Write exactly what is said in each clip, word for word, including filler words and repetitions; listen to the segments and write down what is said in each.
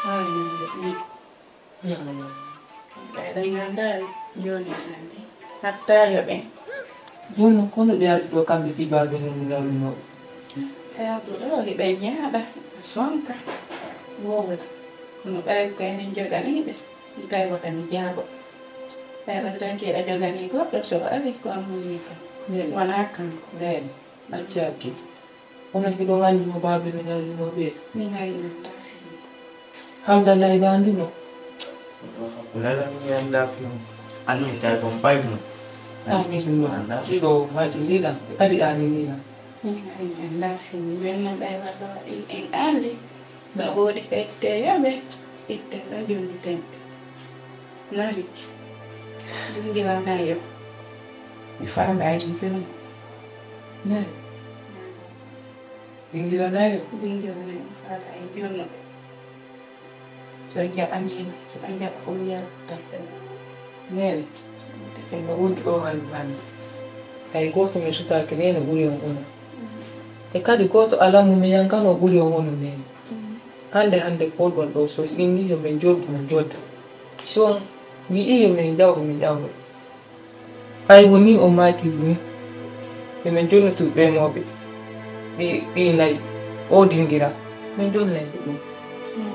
Ay, mi. Ɓeɗen anndaali jooni en anndi. Hatta yo ɓen. Jooni non, kono ɓe ardi ɗo kamɓe fii baabe non ngawrinooɓe. Ɓe ardu ɗo, hiɓe ñaaɗa, sonka, wowla. Kono ɓay ko enen joganiiɓe, mi tawi wota mi jaabo. Ɓay ɗon tan keeɗa joganii goɗɗo, so o ari ko an woni kan. Nene. Wonaa kanko. Nene. Accaaki. Kono hiɗon anndi mo baabe no ñawlunoo ɓe? Min hay mi anndaa fii mum. Hamdallah, hiɗa anndi mo? Lala, mi anndaa fii mum. Anndi mi tawi ko mi ɓay mum. Amin. Anndaa. Hiɗo waɗi ndiɗam, kadi aani ndiɗam. Min hay mi anndaa fii mum. Min no ɓay waɗo en anndi. No. Woodi ko itte yoɓe, itte ɗo jonniten. Nani? Ɗum ngilanaa yo. Mi faandaa e ɗum fii mum. Nani? Ɓe ngilanay o. Ɓe ngilanay o, haala e jonno. So en jaɓanima, so en jaɓa ko mi yalta. Nene, ko no woni ɗo hannde hannde. Hay gooto min sutaaki nene ɓuri on uno. E kadi gooto alaa mo mi yankanoo ɓuri on uno nene. Hannde hannde ko ɗon ɗo, so ɗin ni yo min jooɗu, min jooɗu. Si on wi'i yo min ƴawru, min ƴawru. Ɓay wonii o maakii ɗum, emin jonniti ɓeynooɓe ɗi, ɗi nayi, o dingira, min jonnay ɓe ɗum.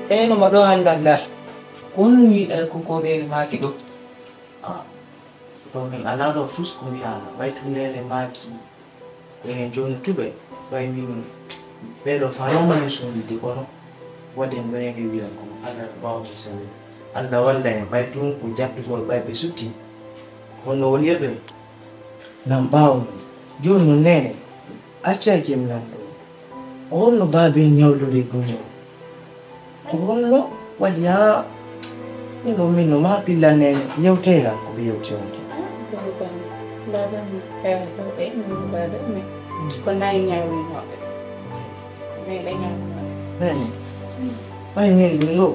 Ɓeyno ma ɗo hannde Allah, ko honɗum wi'ɗaa ko ko nene maaki ɗo? Ah, ɗo min alaa ɗo fus ko wi'aama, ɓay tun nene maaki. Enen jooni tuɓe, ɓay min ɓee ɗo farooma min suuɗude, kono waɗen wonande wiyan ko Allah no ɓaawo min sali. Allah walla en, ɓay tun ko jattugol ɓay ɓe sutti. Honno wonirde? Nan ɓaawo mum. Jooni non, neene, accaa jemlan ɗo. O honno baaben ñawlori gumi o? Ko honno waɗi haa min ɗo, min no maa pillane yewtee lan ko ɓe yewti on ko? Ah, baba, baba mi, eh, ko ɓe, min baba mi. Ko nayi ñawinooɓe. Meɗe ñawinooɓe. Nani? Ɓay min ɗum ɗo,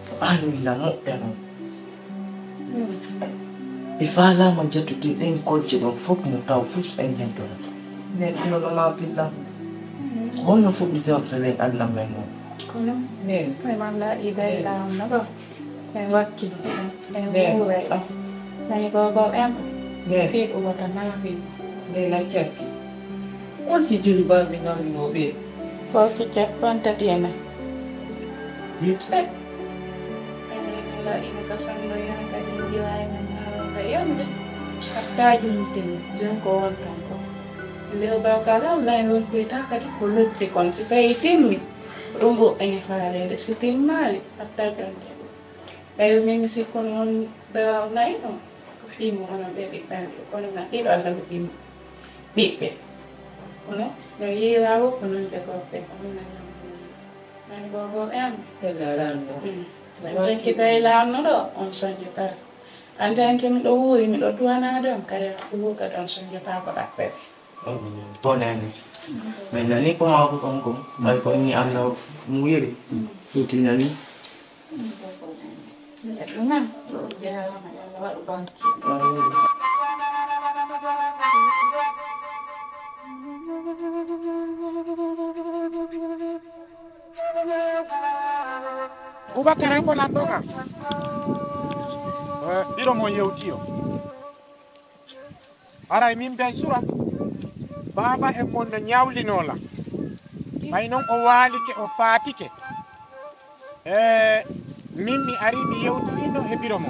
ko aan willa moƴƴa non. Ɓe faalaama jattude ɗen kojje ɗon fof mo taw fof en ñantono. Nden ɗum ɗo maa pillam. Ko honno fuɗɗitorto ley Allah men on? Kono, nden, koye man laaɗi day laawol no ɗo. En wakki, en wuuray ɗo. Nani gogo en? Nden. Fii ɗum wota naafi. Nden laccakki. Kolti juli baabi nawinoo ɓe? Kolti capanɗe tati e nayi. Yiɗɓe? Enen en laaɗiino ka sanndo yon kadi njiwaa enen haalonka yonde. Hatta jumtin, jon ko wonton ko. Lew bawkala, lay wontoyta kadi ko lutti kon. Si tawi timmi, ɗum ɓuɓɓe faaleede. Si timmaali, hatta jonde. Ɓay min mi sikkuno on ɓe waawnay ɗum. Ko fii mo onon ɓe ɓiɓɓe am ɓe. Kono na ɗiɗo Allah ko fii mo. Ɓiɓɓe. Kono no yiiraa woppu non ɓe gorɓe. Kono na nan gogo ɓe am. Ɓe laaraano. Mm. En tanki tawi laamno ɗo, on sonjo kala. En tanki miɗo wuuri, miɗo duwanaade on, kadi ko wuurta ɗon sonjo taa ko ɗaɓɓe. Bonani. Min nani ko maako kon ko, ɓay ko ni Allah muuyiri. Ɗuuti nani. Bubakar en ko lanɗo kam. Eh, ɗiɗo mo yewti o. Haray min ben sura. Baaba en mon no ñawlinoo lan. Ɓay non o waalike, o faatike. Eh, min mi ari mi yewtidino e biro mo.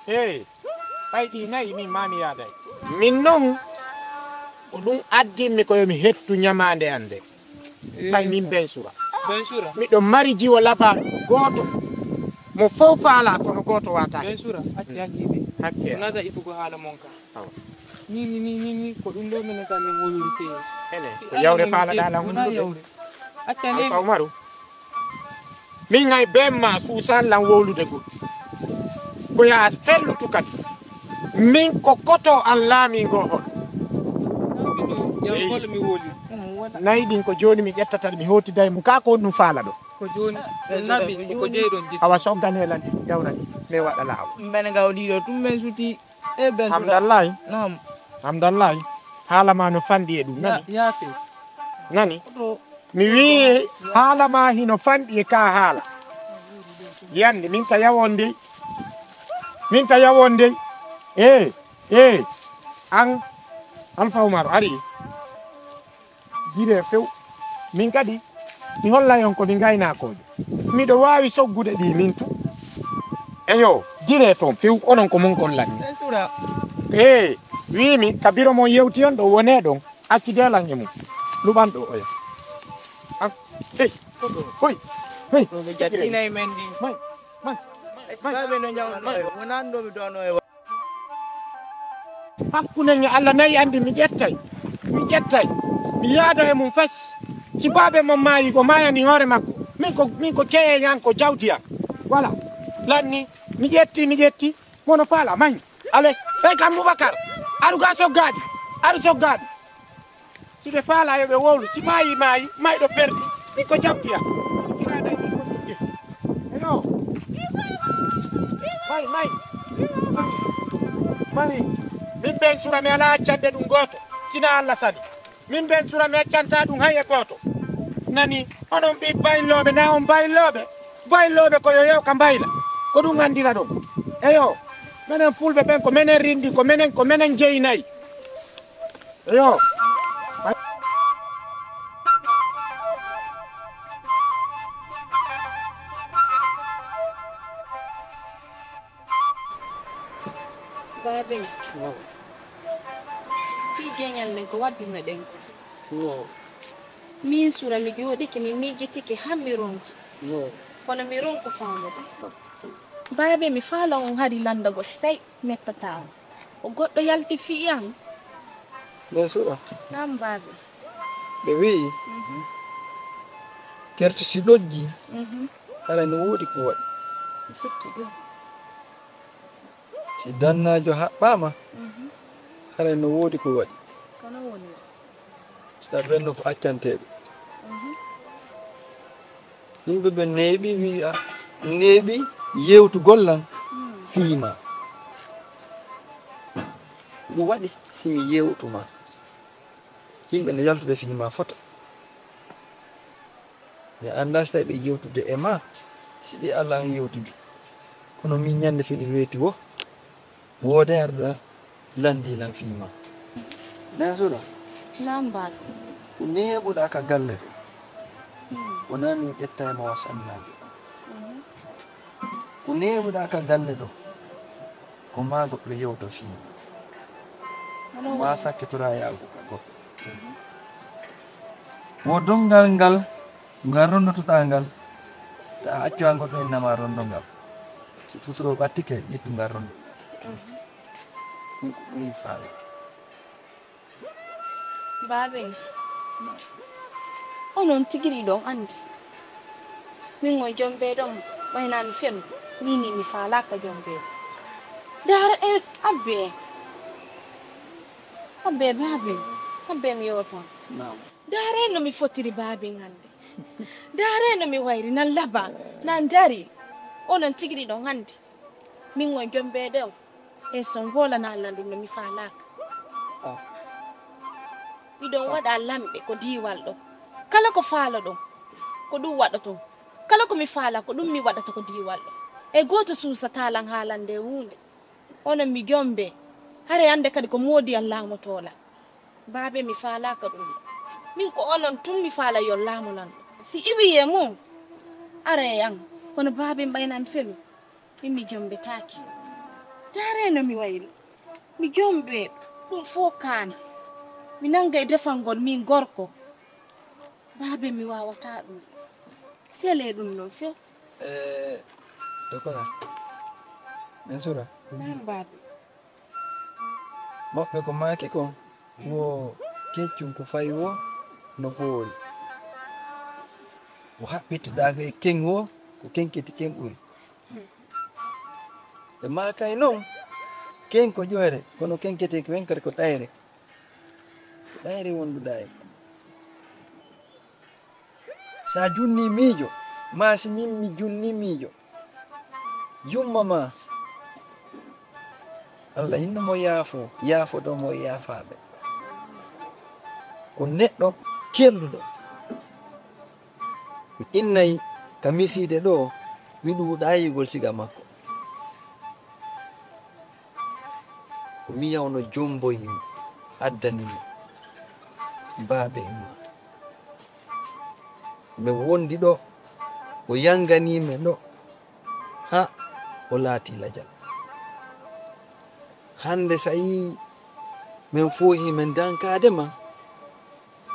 Eh, ɓay ɗi nayi min maa mi yaaday. Min non ko ɗum addimmi ko yo mi hettu ñamaande an nde. Ɓay min ben sura. Ben sura. Miɗo mari jiwo labaaɗo gooto. Mo fow faalaa kono gooto waataani. Ben sura, acci hakkiiɓe. Hakke. Nata itugo haala mon ka. Awa. Ni, ni, ni, ni, ni, ko ɗum ɗo minen kam min wolwirte. Ene, ko yawre faalaɗaa lan wonaa hundude? Yawre. Acca Alfa Umaru. Min hay ben ma suusan lan wowlude gol. Ko yaa fellutu kadi. Min ko koto an laami ngo hon. Eyi. Nayi ɗin ko jooni mi ƴettata ɗi, mi hootiday mo. Kaa ko honɗum faala ɗo? Ko jooni, ɗum naɓi, ko jeyɗon jikku. Awa soggane lan ɗi, jawrani, mi waɗa laawo. Mbene gawɗiiɗo tum men suti. E ben sura. Hamdallahi. Naam. Hamdallahi. Haala ma no fanɗi e ɗum, nani? Ya-, yaafe. Nani? Ko ɗo. Mi wi'i haala ma hino fanɗi e ka haala. Yande, min ka yawon dey. Min ka yawon dey. Eh, eh. An, Alfa Umar, ari. Jire few. Min kadi, mi hollay on ko mi ngaynaakoojo. Miɗo waawi soggude ɗi min tu. Eyo, jire toon few, onon ko mon kon lanni. Eh, wiimi, ka biro mon yewti on ɗo wonee ɗon. Acci deelan e mum. Luɓan ɗo oya. An, hey, hoy, hey. Ko ɓe jattinay men ɗi. May, may, may. Esclave no ñawno e, wonani ɗo mi dono e. Hakkunde nge Allah nayi anndi mi ƴettay, mi ƴettay, mi yaada e mum fes. Si baabe mon maayi, ko maayani hoore makko. Min ko, min ko keyeyan, ko jawdiyan. Voilà. Lanni, mi ƴetti, mi ƴetti. Mono faala, mahi. Ale, ey kam Bubakar, aru ga soggaadi, aru soggaadi. Si ɓe faala yo ɓe wowlu, si maayi, maayi, mayɗo perdi. Min ko jawdiyan. Eyo. Mahi, mahi. Mahi. Min ɓen sura mi alaa accande ɗum gooto. Sina Allah sali. Min ɓen sura mi accanta ɗum hay e gooto. Nani, onon ɓii baylooɓe, na on baylooɓe? Baylooɓe ko yo yew ka mbayla. Ko ɗum anndira ɗon. Eyo. Menen fulɓe ɓen ko menen rinndi, ko menen, ko menen jeynayi. Eyo. Baaben. Wow. Fii jeñal nden ko wadduna ɗen ko. Wow. Min sura mi jooɗike, mi miijitike, haa mi ronki. Wow. Kono mi ronko faamo ɗum. Baabe, mi faala on hari lanndago sey mettataa on. O goɗɗo yalti fii an. Min sura. Naam, baabe. Ɓe wi'i, mhm, gerte si ɗojji, mhm, hara no woodi ko waɗi. Sikki ɗum. Si dannaajo haɓɓaama, mhm, haray no woodi ko waɗi. Kono woniri. Saɗa ɓen no ko accanteeɓe. Mhm. Yimɓe ɓe neeɓi wi'a, neeɓi yewtugol lan, hmm, fii ma. Ɗum waɗi si mi yewtu ma. Yimɓe no yaltude fii ma foto. Mi anndaa si tawi ɓe yewtude e ma, si ɓe alaa an yewtude. Kono min ñande fini weeti wo, woode arɗa lanndi lan fii ma. Nen sura? Naam, baabe. Ko neeɓuɗaa ka galle ɗo. Hmm. Wonaa min ƴetta e ma o sannaajo. Mhm. Ko neeɓuɗaa ka galle ɗo. Ko maa goɗɗo yewto fii ma. Maa sakkitoraa yaago ka goɗɗo. Wo donngal ngal, ngal ronndotoɗaa ngal, ta a accu an goɗɗo en nama rondo ngal. Si futuro ɓattike, ƴettu ngal rondo. Mhm. Ɗum ko ɗum faala. Baaben, onon tigi ɗiɗon anndi. Min on jombeede on, ɓay naa mi fenu, min ni mi faalaaka jombeede. Ndaara, e, abbe, abbe, baaben, abbe mi yewtan. Naam. Ndaaree no mi fotiri baaben hannde. Ndaaree no mi wayri, nan laba, nan dari. Onon tigi ɗiɗon anndi. Min on jombeede on. E son hoolanaa lan ɗum no mi faalaaka. Ah. Miɗon waɗa lamɓe ko diiwal ɗo. Kala ko faaloɗon, ko ɗum waɗoton. Kala ko mi faala, ko ɗum mi waɗata ko diiwal ɗo. E gooto suusataa lan haalande huunde. Onon mi jombe. Hare annde kadi ko moodi an laamotoo lan. Baabe, mi faalaaka ɗum. Min ko onon tun mi faala yo laamu lan. Si iwi e mum, ara e an. Kono baabe, mbayna mi felu. Min mi jombetaake. Ndaaree no mi wayri. Mi jombe. Ɗum fof kaani. Mi nanga e defangol min gorko. Baabe, mi waawataa ɗum. Selee ɗum noon few. Eh, dokora. Min sura. Naam, baabe. Moɓɓe ko maaki kon, wo keccum ko fayi wo no boori. Ko haɓɓittuɗaa ko e keŋ wo, ko keŋketi keŋ ɓuri. Ɓe maakay noon, keŋ ko ƴoyre, kono keŋketi ko weŋkata ko ɗayre. Ko ɗayre wonduɗaa e. Si a junni miijo, maa si min mi junni miijo, yumma ma, Allah inno mo yaafo, yaafoɗo mo e yaafaaɓe. Ko neɗɗo kelluɗo. Mi innay ka misiide ɗo, Mi ɗuuɗaa yi'ugol siga makko. Ko mi yawno jomboyi mo, addani mo baabe en ma. Min wondi ɗo, o yanganii min ɗo, haa o laatii lajal. Hannde so a yii min foohi min dankaade ma,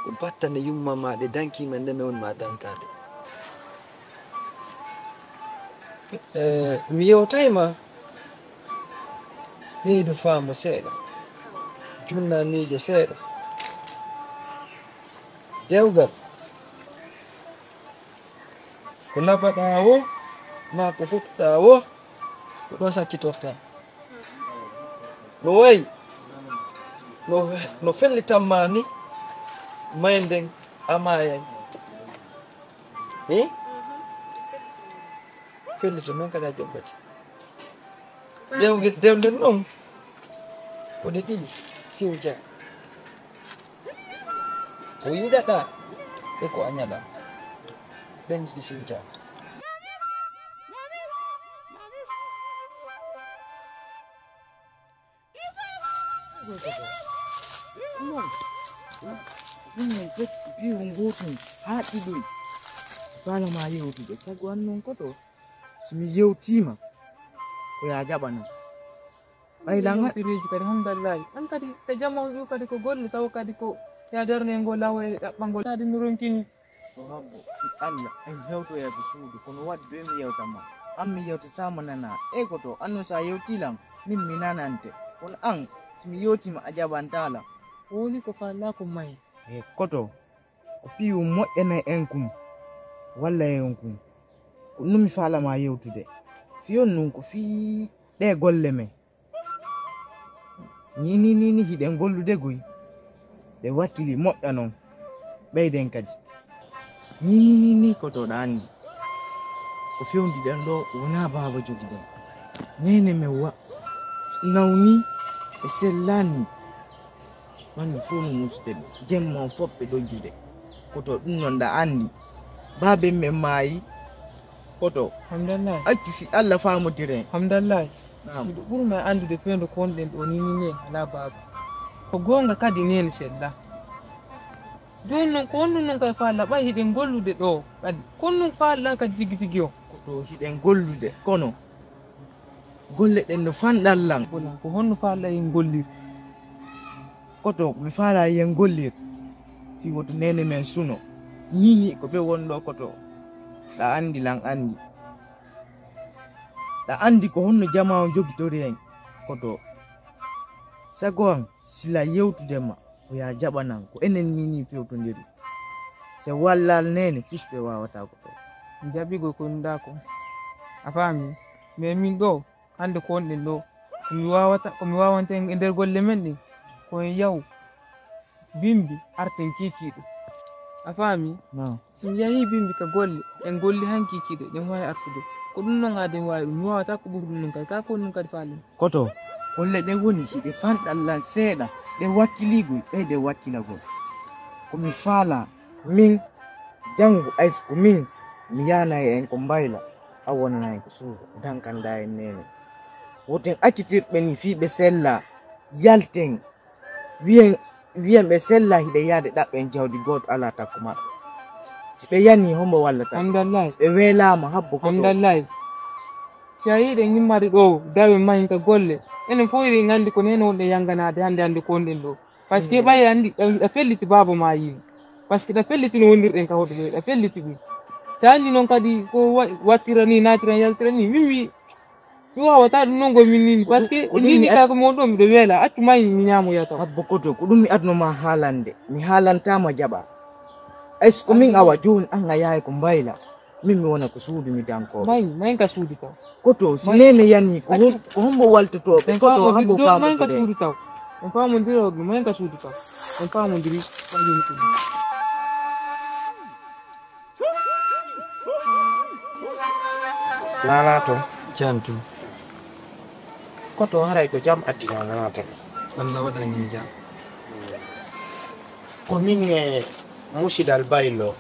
ko battane yumma ma ɗe danki min nde min woni ma dankaade. Eh, mi yewtay ma, ɓeydu faamu seeɗa, junna miijo seeɗa. Dewgal, ko labaɗaa wo, maa ko fottuɗaa wo, ko ɗon sakkitortaa. No wayi, no, no fellitan ma ni, maynden a maayay. Hi? Fellito noon kadi a joɓɓete. Dewge, dewle noon, ko ɗe ɗiɗi, siwja. Ko yiɗaɗaa e ko a ñaɗaa. Ɓen ɗiɗi siwja. Ɗum noon, ɗum noon, fof piiw ngootum haa ɗiɗum. Faala ma yewtude, sago an noon koto. So mi yewtiima, ko yaa jaɓanam. Ɓay lan ha- Yewtireeji kadi, alhamdulillahi. An kadi, ko jama on ɗum kadi ko golle, tawa kadi ko yaa darnde ngoo lawo e ɗaɓɓangol. Kadi mi ronkini. Ko habbo, ki Allah, en hewtoya ko suudu, kono waɗi doy mi yewta ma. An mi yewtataama nanaa. Ey koto, an no so a yewtii lan, min mi nanante. Kono an, si mi yewtiima a jaɓantaa lan. Ko woni ko faallaa ko maye. E koto, ko piiw moƴƴanay en kum, walla en kum. Ko ɗum mi faala ma yewtude. Fiyon nun ko fii ɗee golle men. Ni, ni, ni, ni, hiɗen gollude goy. Ɗe wakkili moƴƴa non. Ɓeyden kadi. Ni, ni, ni, ni, ko to ɗa anndi. Ko fewndi ɗen ɗo, wonaa baaba jogi ɗen. Neene men wa, nawni e sellani. Ɓanndu fof no muusude ɗum. Jemma on fof ɓe ɗojjude. Ko to ɗum non ɗa anndi. Baaben men maayi. Koto. Hamdallahi. Accu fi Allah faamodiren. Hamdallahi. Naam. Miɗo ɓurma anndude fewndo ko wonɗen ɗo ni, ni, ni, alaa baaba. Ko goonga kadi neene sella. Jooni noon ko honno noon kay faala ɓay hiɗen gollude ɗo kadi? Ko honno faala kadi tigi tigi o? Koto hiɗen gollude, kono golle ɗen no fanɗan lan. Ko honno faala en gollir? Koto, mi faalaa yen gollir. Fii woto neene men suno. Nii nii ko ɓe wonɗo koto. Ɗa anndi lan anndi. Ɗa anndi ko honno jamaa on jogitori en. Koto. Sago an, sila yewtude ma, ko yaa jaɓanan. Ko enen nii nii fewtondiri. Se wallal neene, fis ɓe waawataa koto. Jaɓigol ko ndaa ko. A faami? Mais min ɗo, hannde ko wonɗen ɗo, ko mi waawata, ko mi waawanta en e nder golle men ɗen, ko en yahu bimbi arten kiikiiɗe. A faami? Naam. Si mi yahii bimbi ka golle, en golli han kiikiiɗe, ɗen waawi artude. Ko ɗum non haa den waawi ɗum. Mi waawataa ko ɓuri ɗum non kadi. Kaa ko ɗum kadi faalen. Koto, golle ɗen woni hiɗe fanɗan lan seeɗa, ɗe wakkiliigol, ɓeyde wakkilagol. Ko mi faalaa, min, janngu, ay si ko min, mi yaanay en ko mbayla, a wonana en ko suudu, dankanɗaa en neene. Woten accitirɓe ni fii ɓe sella, yalten, wiyen, wiyen ɓe sella hiɓe yaade ɗaɓɓen jawdi gooto alaa takko maɓɓe. Si ɓe yanii, hombo wallata? Hamdallahi. Si ɓe weelaama, habbo koto. Hamdallahi. Si a yiɗen immade ɗo, dawe mahin ka golle, enen fof eɗen anndi ko neene wonɗen yanganaade hannde hannde ko wonɗen ɗo. Parce que ɓay anndi, a felliti baaba ma yiino. Parce que ɗa felliti no wondirɗen ka hoɗo ɗo, ɗa felliti ɗum. Si a anndi noon kadi ko wa-, wattira ni, naatira, yaltira ni, min mi, mi waawata ɗum noon ko min ni. Parce que ko ɗum mi nii ka ko mon ɗo, miɗo weela, accu may mi ñaamoya taw. Habbo koto, ko ɗum mi adno ma haalande. Mi haalantaama jaɓa. Ay, so ko min awa jooni, an a yahay ko mbayla. Min mi wona ko suudu mi danko. May, may ka suudu ka. Koto, si neene yani, ko hon-, ko hombo waltoto ɓe koto, habbo faamo mayen ka suudu taw. On faamondiri o, mayen ka suudu taw. On faamondiri, on yoni ko. Nana to. Jam to. Koto haray ko jam addina nana to. Allah waɗan min jam. Ko min e musidal baylo.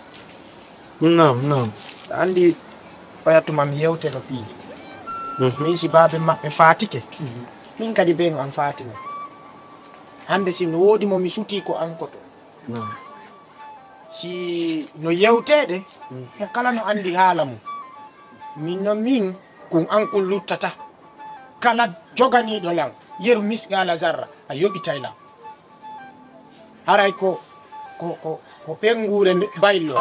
Naam, naam. Andi Oya tuma mi yewte no piiji. Min si baabe maɓɓe faatike, min kadi been am faatino. Hannde si no woodi mo mi sutii ko an koto. Si no yewteede, mo kala no anndi haala mum. Min noon min, kun an kun luttata. Kala joganiiɗo lan, yeru misqaala zarra, a yoɓitay lan. Haray ko, ko, ko, ko pennguure nde baylo.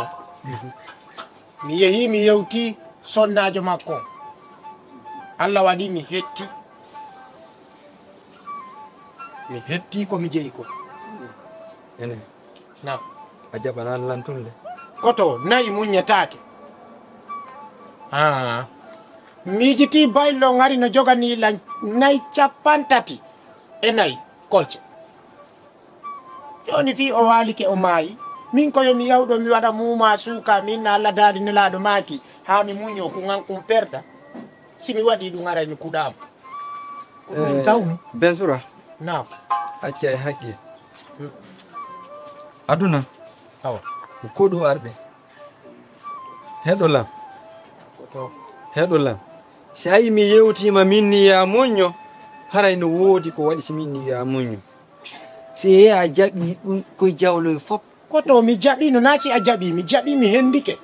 Mi yehii, mi yewtii sonnaajo makko. Allah waɗi mi hetti. Mi hetti ko mi jeyi ko. Ene. Naam. A jaɓanan lan tun le. Koto nayi muññetaake. Ah. Miijitii baylo ngari no joganii lan nayi cappanɗe tati e nayi kolce. Jooni fii o haalike o maayi. Min ko yo mi yaw ɗo mi waɗa muumaa suuka, min na Allah daali Nelaaɗo maaki, haa mi muñoo kun an kun perda. Si mi waɗii ɗum aray mi kuɗaama. Ko ɗum Eh, tawmi. Bensura. Naam. Acca e haqqe. Aduna. Awa. Ko koɗu arɓe. Heɗo lan. Ko to. Heɗo lan. Si hayi mi yewtiima min ni yaa muñño, haray no woodi ko waɗi si min ni yaa muñño. Si yehi a jaɓi ɗum koye jawloy fof. Koto mi jaɓiino, naa si a jaɓi, mi jaɓi, mi hendike.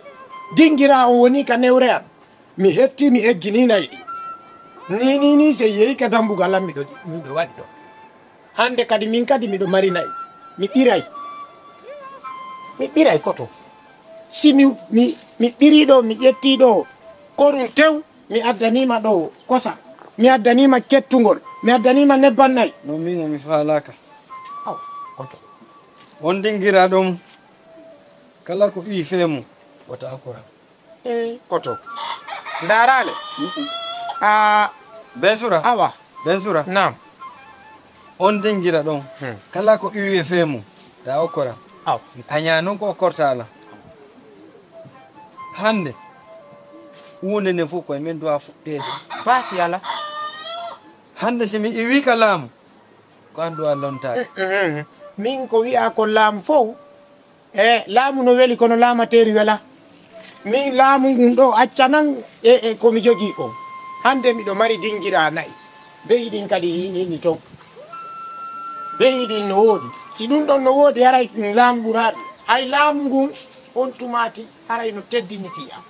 Dingira on woni ka newre am. Mi hetti, mi eggini nayi ɗi. Ni, ni, ni, sey yehi ka dambugal am, miɗo, miɗo waɗi ɗo. Hannde kadi min kadi miɗo mari nayi. Mi ɓiray. Mi ɓiray koto. Si mi, mi, mi ɓiri ɗo, mi ƴetti ɗo, korun tew, mi addaniima ɗo kosa. Mi addaniima kettungol. Mi addaniima nebban nayi. No min mi faalaaka. Aw, koto. On dingira ɗum. Kala ko ɓii feemu, wota akora. Eh, koto. Ndaaraale. A Bensura. Awa. Bensura. Naam. On dingira ɗon. Hmm. Kala ko iwi e feemu, ta okkora. Aw. A ñaa non ko okkorta ala. Hannde, huunde nden fof koye men duwa fuɗɗeede. Baasi ala. Hannde si mi iwi ka laamu, ko an duwa lontaade. Mm, mm, mm. Min ko wi'a ko laamu fof, e laamu no weli kono laamateeri wela. Min laamu ngun ɗo accanan e, e ko mi jogii kon. Hannde miɗo mari dingira nayi. Beyi ɗin kadi hini, hini ton. Beyi ɗin no woodi. Si ɗum ɗon no woodi, haray ɗum laamu ɓuraaɗo. Hay laamu ngun on tumaati, haray no teddini fii am.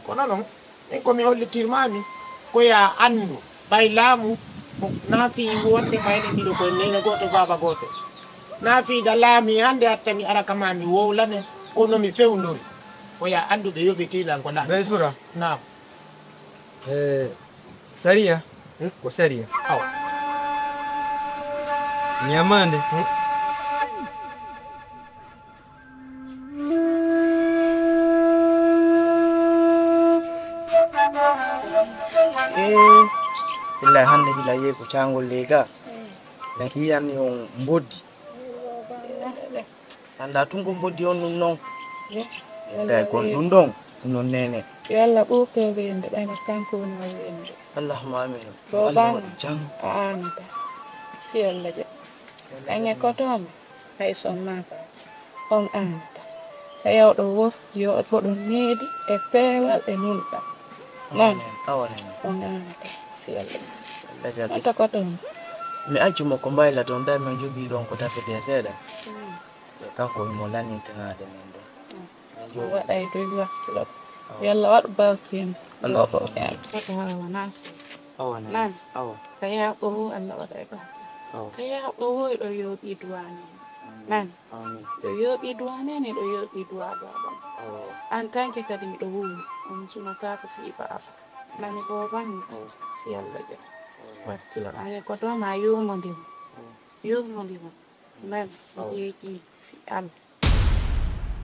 Kono non, min ko mi hollitirmaami, ko yaa anndu, ɓay laamu, ko naa fii wonde mayde miɗo koye neene gooto, baaba gooto. Naa fii da laami hannde hatta mi ara kama mi wowlane, kono mi fewndori. Ko yaa anndu ɓe yoɓitii lan ko laamu. Bensura. Naam. Eh, sariya, hmm? Ko sariya. Awa. Ñamaande. Hmm? Eh, billahi hannde bila yeeyi ko caangol leyga. Laki wiyanmi on mboddi. Annda tun ko mboddi on ɗum non. Kay kon ɗum ɗon, ɗum non nene. Yo Allah ɓurto wende ɓayno kanko woni o wende. Allahumma amin. Ɗo Allah bano waɗi jam. A aanata. Si Allah ja. Ɓaŋe kotooma. Hay son naata, on aanata. Hewɗo wo yo oɗon needi e peewal e nulɗal. Noon, awa nene. On aanata, si Allah. Allah jaɓi. On tokoto on. Mi accu mo ko mbayla toon, tawi min jogii ɗoon ko tafete seeɗa. Mm. E kanko mo lannintanaade min ɗo. Mm. Min jogii. Waɗay doy waftu ɗo. Awa. Yo Allah waɗu barke en. Allah ɗo ko waɗu. Ko hawa wonaa so. Awa nene. Nani? Awa. Ka yaaɓo wo Allah waɗay barke. Awa. Ka yaaɓo wo ɗo yooɓi duwaane. Amin. Nani? Amin. Ɗo yooɓi duwaane ne, ɗo yooɓi duwa baaba. Oh. En tant que kadi miɗo wuuri, on sunataako fii baaba. Nani booban? Oh. Si Allah ja. Oh. Wakkilo. Ani ko to ma yurmondir. Oh. Yurmondir. Nani? Oh. Jeeji fii Allah.